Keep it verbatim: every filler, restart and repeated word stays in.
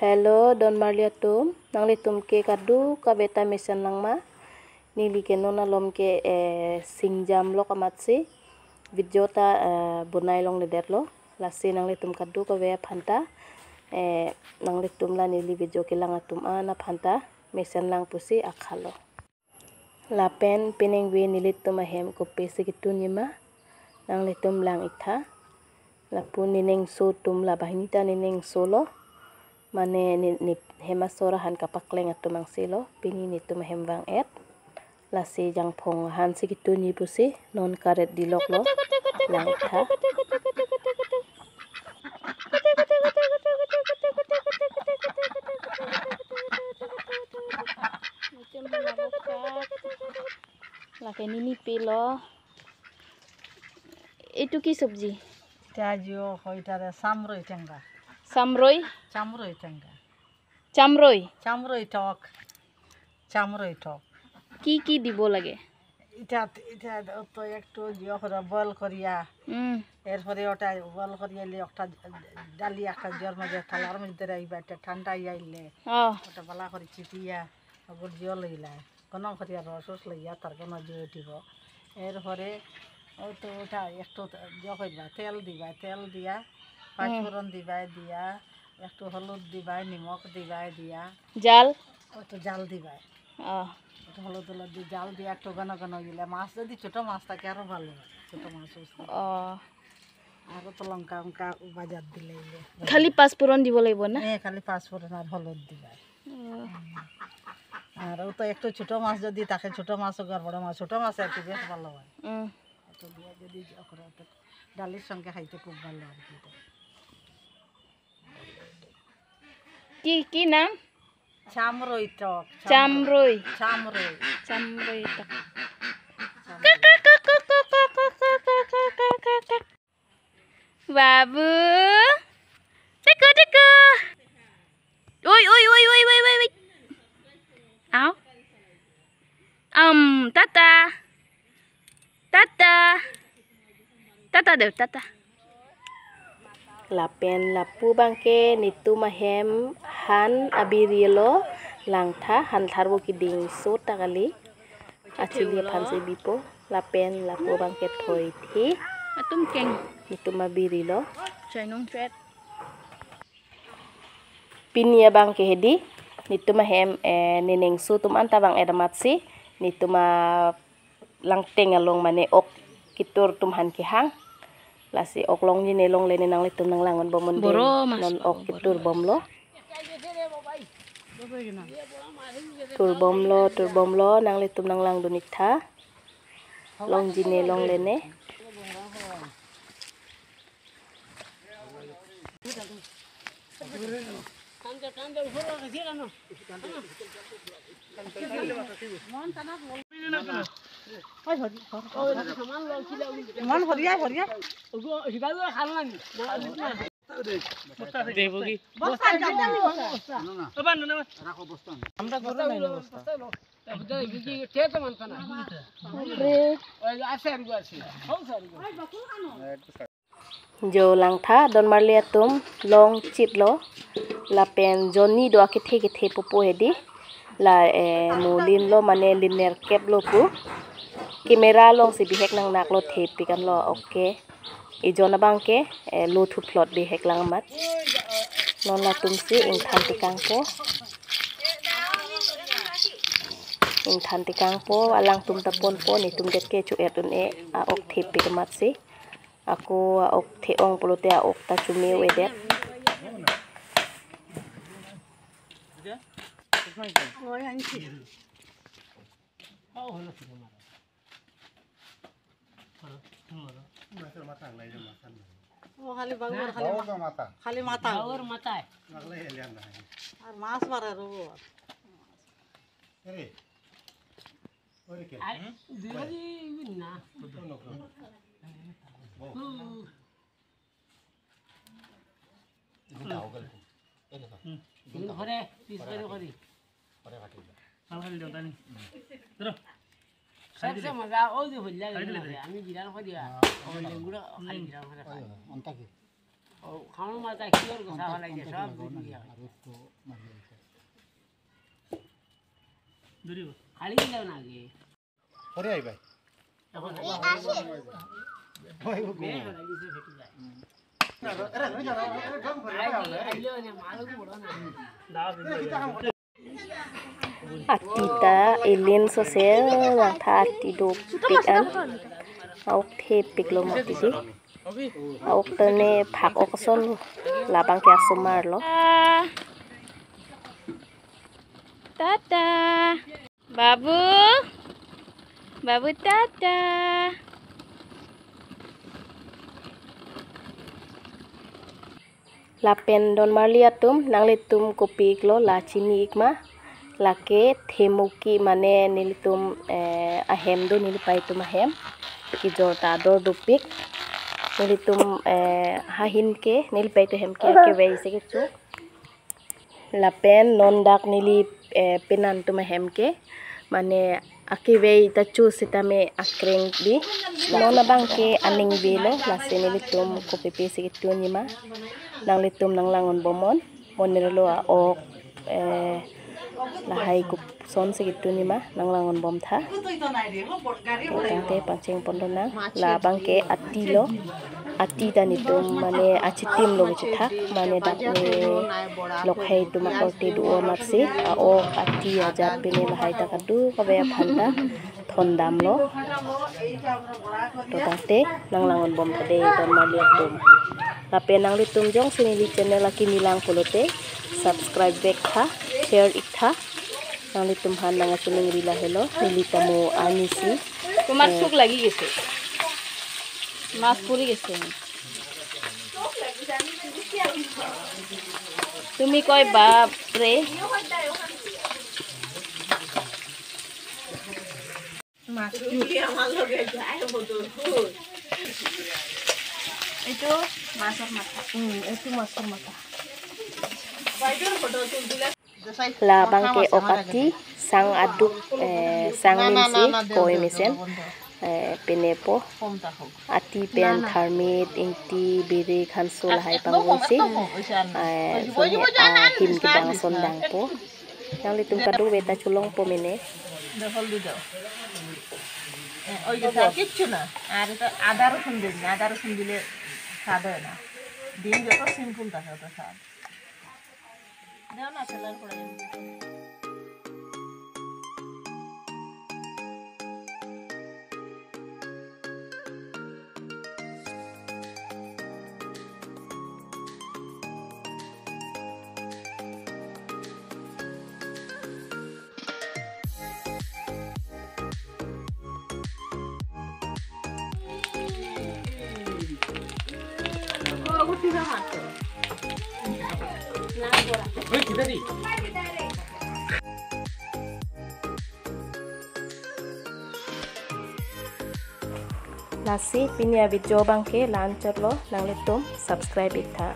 Hello, don marli atum, nanglitum ke kadokave ta mesen lang ma? Neli ke non alom ke, eh, singjam lok amatsi video ta, eh, bonai longledetlo. Lasi nanglitum kadokave aphan ta, eh, nanglitum la neli video kelang atum an aphan ta mesen lang pusi akha lo. Lapen peningve nelitum ahem kopisi ketunji ma, nanglitum lang-ik tha. Lapu neningso atum, la banghini ta neningso lo. Mane ne, ne hem asor ahan kapakleng atum angse lo. Pini netum ahem vang-et. Lasi jangphong ahan si ketunji pusi non karet dilok lo. Lang-ik tha. Lake nini pilo. Itu ki sabji? Ita jo hoi tare samroi tengka. Samroi? Chamroi tengka. Chamroi? Chamroi tok. Chamroi tok. কি কি দিব লাগে? এটা, এটা তো একটু ইয়ে করে বয়েল করিয়া, হুম। এরপরে ওটা বয়েল করিয়া এলে একটা ডালি একটা জোর মধ্যে থালার মধ্যে রাখবা, এটা ঠান্ডা হইয়া আইলে ও। ওটা ভালো করে চিটিয়া ওগুলো জল হইলা, কোনো করিয়া রস রস লইয়া তার কোনো জুড়ে দিব। এরপরে ওই তো ওটা একটু ইয়ে করবা, তেল দিবা, তেল দিয়া পাঁচ হুম। ফোড়ন দিবা, দিয়া একটু হলুদ দিবা, নিমখ দিবা, দিয়া জাল? ওই তো জাল দিবা। ও। একটু হলুদ হলুদ দিয়ে জাল দিয়ে একটু ঘন ঘন হইলে মাছ যদি ছোট মাছ থাকে আরো ভালো হয়। ছোট মাছ উস-, ও। আরো তো লঙ্কা উঙ্কা বাজার দিলে হইলে। খালি পাঁচ ফোড়ন দিব লাগিব না? হ্যাঁ, খালি পাঁচ ফোড়ন আর হলুদ দিবা। ও। আর ও তো একটু ছোট মাছ যদি থাকে, ছোট মাছ হোক আর বড় মাছ, ছোট মাছ আর কি বেশ ভালো হয়। হুম। একটু দিয়ে যদি ইয়ে করে তো ডালের সঙ্গে খাইতে খুব ভালো আর কি। কি, কি নাম? চামরই টক, চামরই। চামরই। চামরই। চামরই টক। চামরই। বাবু। দেখো, দেখো। ওই, ওই, ওই। আও। আম, টাটা। টাটা। টাটা দেও, tata. Lapen lapu abangke netum ahem han abiri lo, langtha, hantharvo kedingso ta kali. Achili aphan si bipo, lapen lapu abangke thoithe. Atum keng. Netum abiri lo. Chainong chet. Pini abangke hedi, netum ahem, eh, neningso atum anta vang-et amatsi, netum alangteng along mane ok ketur atum aphan kehang. Lasi ok longji ne longle ne nanglitum nanglang-un bom un dei. Boro mas non boro, ok boro ketur mas. Bomlo. Tur bomlo, tur bomlo, nanglitum nanglangdun-ik tha. Longji ne longle ne. Jo langtha don marli atum, long chit lo lapen jonni do akethe kethe pupo hedi. La, eh, mo lin lo mane liner kep lo pu. Camera along si bihek nangnak lo, thepik an lo, okay. Ejon abangke, eh, lo thuphlot bihek lang amat. Non latum si ingthan tekangpo. Ingthan tekangpo, alangtum ta ponpo, netum det ke chu-et un-e, a-ok thepik amatsi. Ako a-ok the-ong pulote a-ok ta chume-o-edet. ও, খালি বাউর, খালি বাউর মা-, মাথা। খালি মাথা। বাউর মাথায়। আর মাছ মারে রব। আরে, দুই না। ঘরে পিস করে করি। সবচেয়ে মজা ওই যে হইলা। আমি বিরাট করি। ওই লেঙ্গুড়া খালি বিরাট করে খাই। খাওয়া মাথা কিওর কথা হলাই যে সব বুঝি যায়। খালি দিলে না কি? পরে আইবাই। Ati ta elin sose langtha ati dopik an. A-ok thepiklo mati di. A-ok tane phak-ok ason labang ke asomar lo. Tata. Babu. Babu tata. Lapen donmarli atum, nanglitum kopi iklo la chini ikma, lake themuki mane nelitum, eh, ahem do, nelipei atum ahem. Kejor ta ador dopik. Nelitum, eh, hahin ke, nelipei atum ahem ke, kevei si kecho. Lapen non dak neli, eh, penan atum ahem ke, mane akevei ta cho sitame akreng di. Non abang ke aning velo, lasi nelitum kopipi si ketun nima. Nanglitum nanglang-un bomnon, monirlo a-ok, eh, lahai koson si ketun nima, nanglang-un bomtha. Tangte pangcheng pondonang, labang ke ati lo, ati ta netum mane achitim lo kechethak, mane dak ne lokhei atum akorte do-o amatsi, a-ok ati ajat pine lahai ta kadokave aphan ta thondamlo. To tangte nanglang-un bomtha de donmarli atum. Lapen nanglitum jongsi neli channel akimi lang pulote subscribe vek tha, share ik tha. Nanglitum aphan nang achiningri lahelo, neli ta mo arnisi. তোমার চোখ লাগি গেছে। মাছ পড়ি গেছে। তুমি কয় বাপ রে। মাছ। এইটো মাছৰ মাথা। উম, এইটো মাছৰ মাথা। Labang ke ok ati, sang aduk, eh, sang minsi, koi mesen, eh, pinepo, ati pen tharmit, ingti, birik, hanso lahai pangvoi si, eh, sonhe ahim kedang ason dangpo. Nanglitum kadokave ta cholongpo mene. দে, হলদি দাও। এ, ওই যে, আর কিচ্ছু না। আর এটা আদা রসুন দিন না, আদা রসুন দিলে স্বাদ হয় না। ডিম যত সিম্পল থাকে, অত স্বাদ। দাও না, তেলের পরে। Lasi pini a-video abang ke la-anchot lo, nanglitum subscribe ik tha.